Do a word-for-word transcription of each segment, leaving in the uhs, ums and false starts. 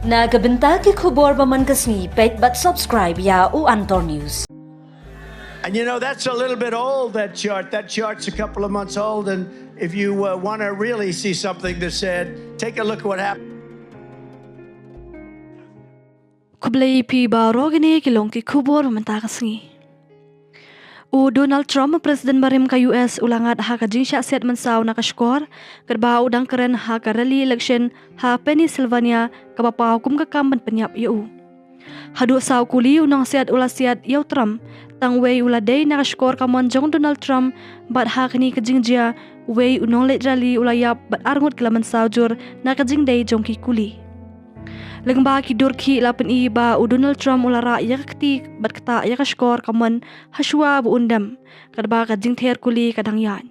Na ka bynta ki khubor ba man ka sngi, peit bad subscribe ïa u Antor News. And you know, that's a little bit old, that chart. That chart's a couple of months old, and if you uh, want to really see something that's said, take a look at what happened. Khublei phi baroh, kine ki long ki khubor mynta ka sngi. U Donald Trump, President barim ka U S, u la ngat ha ka jingshah siat mynsaw na ka shkor, katba u dang kren ha ka rally election ha Pennsylvania, kaba paw kum ka kam ban pynïap ïa u. Haduh saw kuli u nongsiat u la siat ïa u Trump, tang wei u la dei na ka shkor kamon jong Donald Trump, bad ha kane ka jingjia, wei u nongleit rally u la ïap bad arngut ki la mynsaw jur na ka jingdei jong ki kuli. Lyngba ki dur khih la pyni ba u Donald Trump u la rah ïa ka kti bad ktah ïa ka shkor kamon hashwa ba un dem, katba ka jingther kuli ka dang ïaid.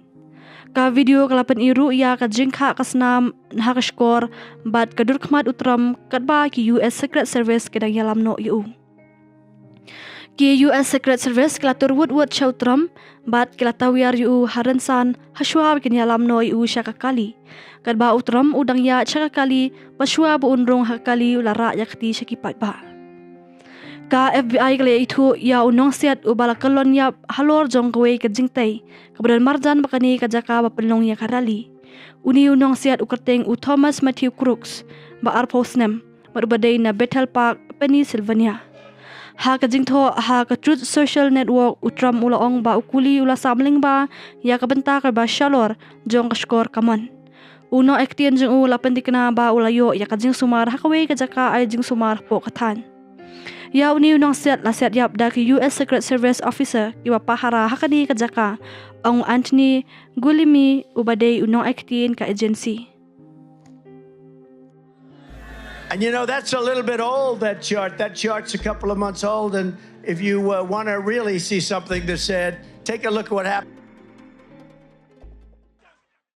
Ka video ka la pyni ruh ïa ka jingkhah ka snam ha ka shkor bad ka dur khmat u Trump, katba ki U S Secret Service ki dang ïalam noh ïa u. Ki U S Secret Service ki la tur wut wut sha u Trump bad ki la tawiar ïa u ha rynsan hashwa ba kin ïalam noh ïa u sha ka kali. Katba u Trump u dang ïaid sha ka kali, ba shwa ba un rung ha ka kali u la rah ïa ka kti sha ki paidbah. Ka F B I ka la ïathuh ïa u nongsiat uba la kyllon ïap halor jong kawei ka jingtei kaba don marjan bad kane ka jaka ba pynlong ïa ka rally. Une u nongsiat u kyrteng u Thomas Matthew Crooks, ba arphew snem, bad uba dei na Bethel Park, Pennsylvania. Ha ka jingthoh ha ka Truth Social Network, u Trump u la ong ba u kuli u la sam lyngba ïa ka bynta kaba shalor jong ka shkor kamon. U nongïaktien jong u la pynthikna ba u la ïoh ïa ka jingsumar ha kawei ka jaka ai jingsumar hapoh ka thaiñ. Ïa une u nongsiat la siat ïap da ki U S Secret Service officer kiba pahara ha kane ka jaka, ong Anthony Guillemin, uba dei u nongïaktien ka agency. And you know, that's a little bit old, that chart. That chart's a couple of months old, and if you uh, want to really see something that's said, take a look at what happened.